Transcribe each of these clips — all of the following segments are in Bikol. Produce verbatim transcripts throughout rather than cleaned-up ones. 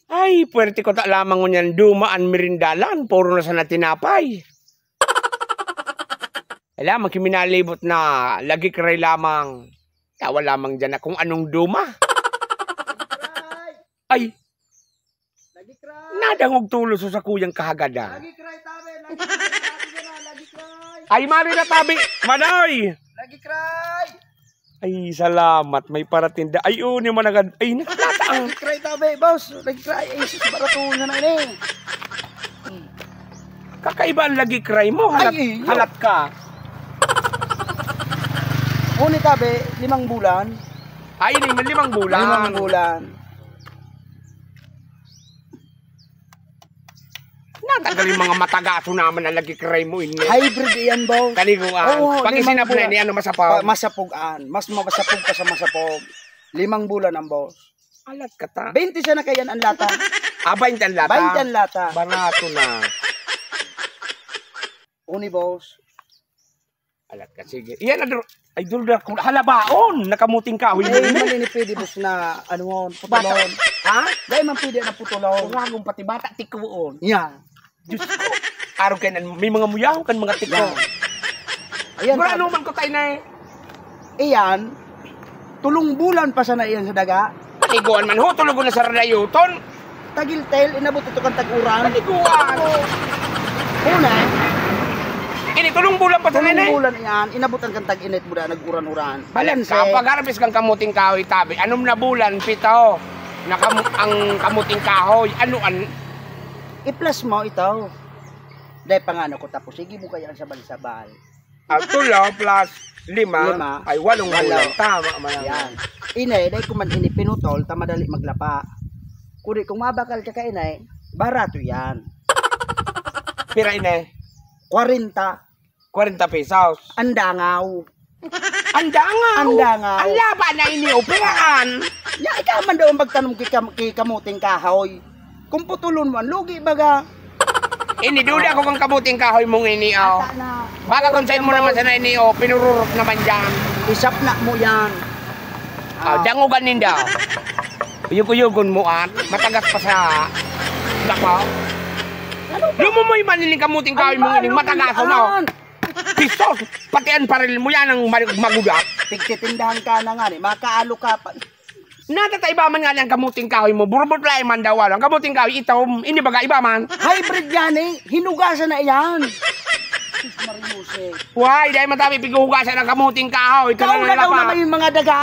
Ay, puwerte ko ta lamang ngunyan duma an merindalan, puro na sana tinapay. Hala, makiminalibot na, lagi kiray lamang. Yawa lamang diyan na kung anong duma. Ay, Lagi cry! Nadangog tulos sa sakuyang kahagadan. Lagi cry, tabi! Lagi cry! Tabi ka na! Lagi cry! Ay, mari na, tabi! Manoy! Lagi cry! Ay, salamat. May paratinda. Ay, oo, ni managad. Ay, nakalata ang Lagi cry, tabi! Boss! Lagi cry! Ay, sus, barato na na ini! Kakaiba ang lagi cry mo. Halat, Ay, iyo. Halat ka. Uni, tabi, limang bulan. Ay, limang, limang bulan. Limang bulan. Natagal yung mga matagaso naman ang lagi cry mo, inyo. Hybrid iyan, boss. Kaliguan. Oo, Pag limang isinabon na buwan. Ini, ano, masapog? Pa-, masapugan. Mas masapog pa sa masapog. Limang bulan ang boss. Alat ka ta. Bente sana kayan ang lata. Ah, bainte ang lata? Bainte ang lata. Barato na. Uni, boss. Alat ka, sige. Iyan na, dro-, ay, dul-, dul-, halabaon, nakamuting kahoy mo, Eh, eh. Mali ni pwede, boss, na, ano, Bata. Putulon. Ha? Dahil man pwede na putulon. Uragong pati bata, tikuon. Yeah. Diyos ko. Araw kayo na, may mga muyaw kan mga tiko. Yeah. Ayan, Siguro sabi ano man ko tayo na eh. Iyan, tulong bulan pa sana iyan sa daga. Paliguan man ho, tulog na sa radayuton. Tagiltel, inabot ito kan tag-uran. Paliguan. Una, Ini, tulong bulan pa sa tulong nene. Bulan iyan, inabot ang kan tag-init mo na nag-uran-uran. Balanse. Kapag harvest kang kamuting kahoy, tabi, anom na bulan, pito, na kamu-, ang kamuting kahoy, ano an- I-plus mo ito. Dahil pangano ko tapos, sige mo kaya ang sabal-sabal. Ang tulo plus lima Lima. Ay walong Walo. Bulan. Tama man ang Yan. Inay, dahil ko man ini pinutol, ta madali maglapa. Kuri kung mabakal ka ka inay, barato yan. Pira ini? Kwarenta. Kwarenta pesos. Ang dangaw. Ang dangaw? Ang dangaw. Ang laba na ini, o, piraan. Ya, ikaw man daw ang pagtanom ki kam-, ki kamuting kahoy. Kung putulon mo, ang lugi baga. Ini, duda ko kang kamuting kahoy mong ini, oh. Ata na. Baka kung saan mo naman sana ini, oh, pinururot naman dyan. Isapna mo yan. Ah, Ah. Dangogan ninda. Uyog-uyogon mo, ah. Matagas pa sa lapa. Ano ba? Lumumoy man ini kamuting kahoy mong ini, matagas, ano? Pisos! Pati ang paril mo yan ang mag-, magudak. Tigtitindahan ka na nga, eh. Makaalo ka pa. Natataiba man nga niyang kamuting kahoy mo, burbot lahi man daw, ano? Ang kamuting kahoy, itom, hindi baga iba man. Hybrid yan, eh. Hinugasan na yan. Sus, Mariuse. Why? Dahil matabi, pighuhugasan ang kamuting kahoy. Ito Ikaw na na lang daw pa. Na may mga daga.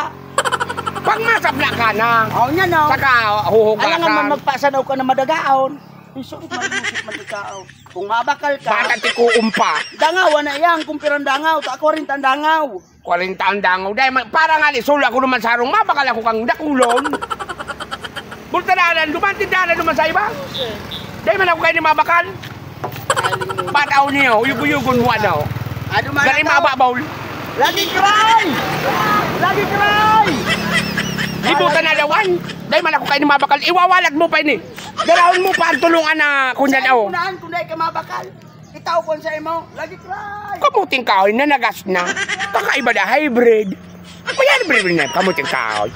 Pag masabla ka na. Oh, yan, oh. Saka, huhugasan. Alangan man magpasanaw ka na madagaon. Jesus, Mariuse, man ikaw. Kung mabakal ka. Bata ti kuumpa. Dangaw, ana yan. Kung pirang dangaw, ta kwarenta ang dangaw. Kwarenta ang dangaw. Dahil ma-, para nga ni Sul, ako naman sarong mabakal ako kang dakulon. Bultadanan, duman tindahan naman sa iba. Dahil man ako kayo ni mabakal. Bataw niyo, uyug-uyugon mo ano. Ado man Galing ako. Mababaw. Lagi cry! Lagi cry! Ibutan na dawan. Dahil man ako kayo ni mabakal, iwawalat mo pa ini. Darahon mo pa ang tulungan na kunyan, Sa oh. Unahan, kung dahil ka mabakal. Itaw ko sa imo, lagi cry. Kamuting kahoy na nagas na. Kakaiba na hybrid. Kaya hybrid na kamuting kahoy.